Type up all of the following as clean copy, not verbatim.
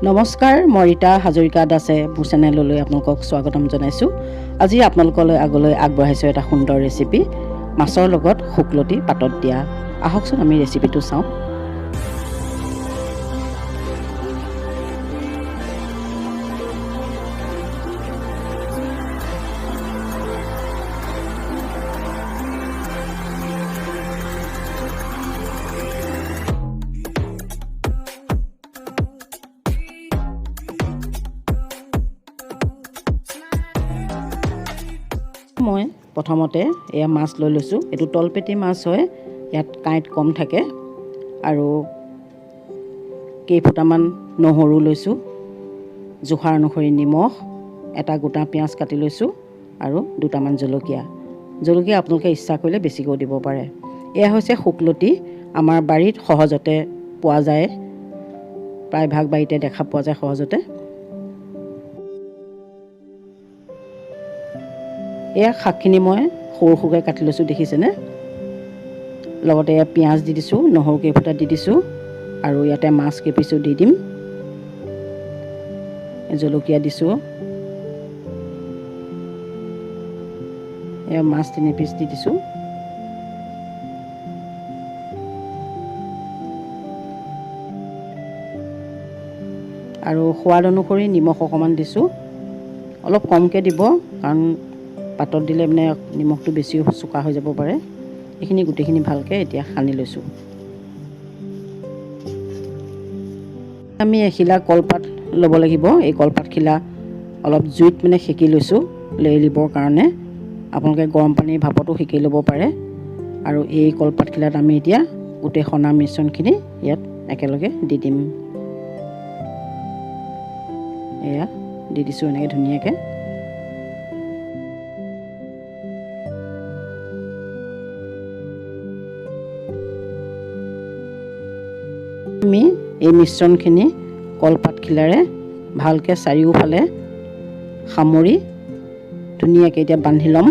নমস্কাৰ, মই ৰীতা হাজৰিকা দাসে মোৰ চেনেললৈ আপোনালোকক স্বাগতম জনাইছোঁ। আজি আপোনালোকলৈ আগলৈ আগবঢ়াইছোঁ এটা সুন্দৰ ৰেচিপি, মাছৰ লগত শুকলতি পাতত দিয়া। আহকচোন আমি ৰেচিপিটো চাওঁ। মই প্ৰথমতে এয়া মাছ লৈ লৈছোঁ। এইটো তলপেটি মাছ হয়, ইয়াত কাঁইট কম থাকে। আৰু কেইফুটামান নহৰু লৈছোঁ, জোখাৰ অনুসৰি নিমখ, এটা গোটা পিঁয়াজ কাটি লৈছোঁ আৰু দুটামান জলকীয়া। জলকীয়া আপোনালোকে ইচ্ছা কৰিলে বেছিকৈও দিব পাৰে। এয়া হৈছে শুকলতি, আমাৰ বাৰীত সহজতে পোৱা যায়, প্ৰায়ভাগ বাৰীতে দেখা পোৱা যায় সহজতে। এয়া শাকখিনি মই সৰু সৰুকৈ কাটি লৈছোঁ, দেখিছেনে? লগতে এয়া পিঁয়াজ দি দিছোঁ, নহৰু কেইফুটা দি দিছোঁ আৰু ইয়াতে মাছ কেইপিচো দি দিম, জলকীয়া দিছোঁ, এয়া মাছ 3 পিচ দি দিছোঁ। আৰু সোৱাদ অনুসৰি নিমখ অকণমান দিছোঁ, অলপ কমকৈ দিব কাৰণ পাতত দিলে মানে নিমখটো বেছি চোকা হৈ যাব পাৰে। এইখিনি গোটেইখিনি ভালকৈ এতিয়া সানি লৈছোঁ। আমি এখিলা কলপাত ল'ব লাগিব। এই কলপাতখিলা অলপ জুইত মানে সেকি লৈছোঁ লেৰেলিবৰ কাৰণে। আপোনালোকে গৰম পানীৰ ভাপতো সেকি ল'ব পাৰে। আৰু এই কলপাতখিলাত আমি এতিয়া গোটেই সনা মিশ্ৰণখিনি ইয়াত একেলগে দি দিম। এয়া দি দিছোঁ এনেকৈ ধুনীয়াকৈ। আমি এই মিশ্ৰণখিনি কলপাতখিলাৰে ভালকৈ চাৰিওফালে সামৰি ধুনীয়াকৈ এতিয়া বান্ধি ল'ম।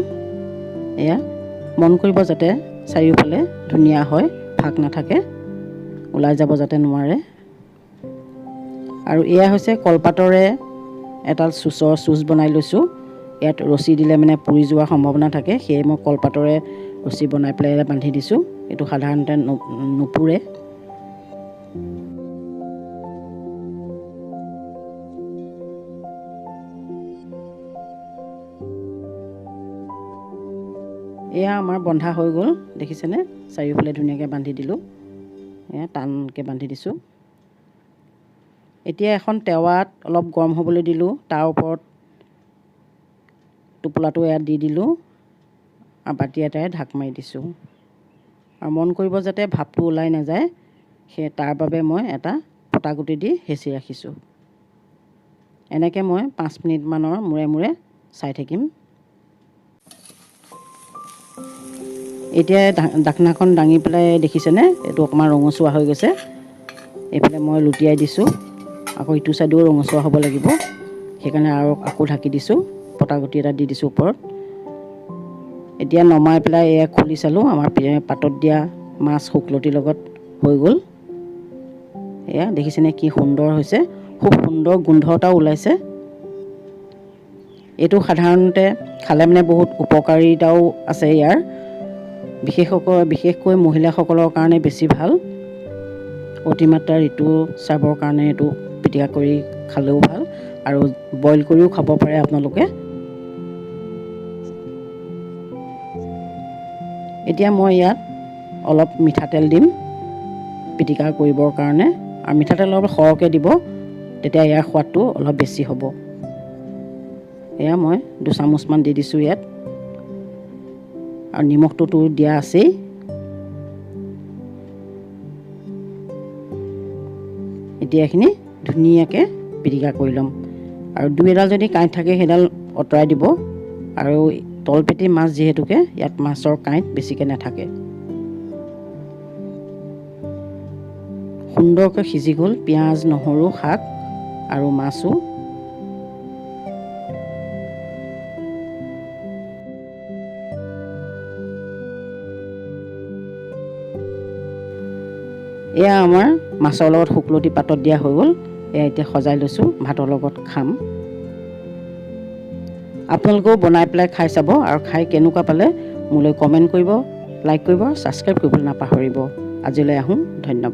এয়া মন কৰিব যাতে চাৰিওফালে ধুনীয়া হয়, ফাঁক নাথাকে, ওলাই যাব যাতে নোৱাৰে। আৰু এয়া হৈছে কলপাতৰে এডাল চুঁচ বনাই লৈছোঁ। ইয়াত ৰছী দিলে মানে পুৰি যোৱাৰ সম্ভাৱনা থাকে, সেয়ে মই কলপাতৰে ৰছী বনাই পেলাই বান্ধি দিছোঁ। এইটো সাধাৰণতে নুপুৰে। এয়া আমাৰ বন্ধা হৈ গ'ল, দেখিছেনে? চাৰিওফালে ধুনীয়াকৈ বান্ধি দিলোঁ, এয়া টানকৈ বান্ধি দিছোঁ। এতিয়া এখন টেৱাত অলপ গৰম হ'বলৈ দিলোঁ, তাৰ ওপৰত টোপোলাটো ইয়াত দি দিলোঁ আৰু বাতি এটাৰে ঢাক মাৰি দিছোঁ। আৰু মন কৰিব যাতে ভাপটো ওলাই নাযায়, সেই তাৰ বাবে মই এটা পটাগুটি দি হেঁচি ৰাখিছোঁ। এনেকৈ মই 5 মিনিটমানৰ মূৰে মূৰে চাই থাকিম। এতিয়া ঢাকনাখন দাঙি পেলাই দেখিছেনে, এইটো অকণমান ৰঙচুৱা হৈ গৈছে। এইফালে মই লুটিয়াই দিছোঁ, আকৌ ইটো চাইডেও ৰঙচুৱা হ'ব লাগিব, সেইকাৰণে আৰু আকৌ ঢাকি দিছোঁ, পটাগুটি এটা দি দিছোঁ ওপৰত। এতিয়া নমাই পেলাই এয়া খুলি চালোঁ, আমাৰ পাতত দিয়া মাছ শুকলতিৰ লগত হৈ গ'ল। এয়া দেখিছেনে কি সুন্দৰ হৈছে, খুব সুন্দৰ গোন্ধ এটাও ওলাইছে। এইটো সাধাৰণতে খালে মানে বহুত উপকাৰিতাও আছে ইয়াৰ, বিশেষকৈ মহিলাসকলৰ কাৰণে বেছি ভাল। অতিমাত্ৰা ঋতুস্ৰাৱৰ কাৰণে এইটো পিটিকা কৰি খালেও ভাল আৰু বইল কৰিও খাব পাৰে আপোনালোকে। এতিয়া মই ইয়াত অলপ মিঠাতেল দিম পিটিকা কৰিবৰ কাৰণে, আৰু মিঠাতেল অলপ সৰহকৈ দিব, তেতিয়া ইয়াৰ সোৱাদটো অলপ বেছি হ'ব। এয়া মই 2 চামুচমান দি দিছোঁ ইয়াত, আৰু নিমখটোতো দিয়া আছেই। এতিয়া এইখিনি ধুনীয়াকৈ পিটিকা কৰি ল'ম। আৰু দুই এডাল যদি কাঁইট থাকে সেইডাল আঁতৰাই দিব। আৰু তলপেটি মাছ যিহেতুকে ইয়াত মাছৰ কাঁইট বেছিকৈ নাথাকে। সুন্দৰকৈ সিজি গ'ল পিঁয়াজ, নহৰু, শাক আৰু মাছো। এয়া আমাৰ মাছৰ লগত শুকলতি পাতত দিয়া হৈ গ'ল। এয়া এতিয়া সজাই লৈছোঁ, ভাতৰ লগত খাম। আপোনালোকেও বনাই পেলাই খাই চাব আৰু খাই কেনেকুৱা পালে মোলৈ কমেণ্ট কৰিব, লাইক কৰিব, ছাবস্ক্ৰাইব কৰিবলৈ নাপাহৰিব। আজিলৈ আহোঁ, ধন্যবাদ।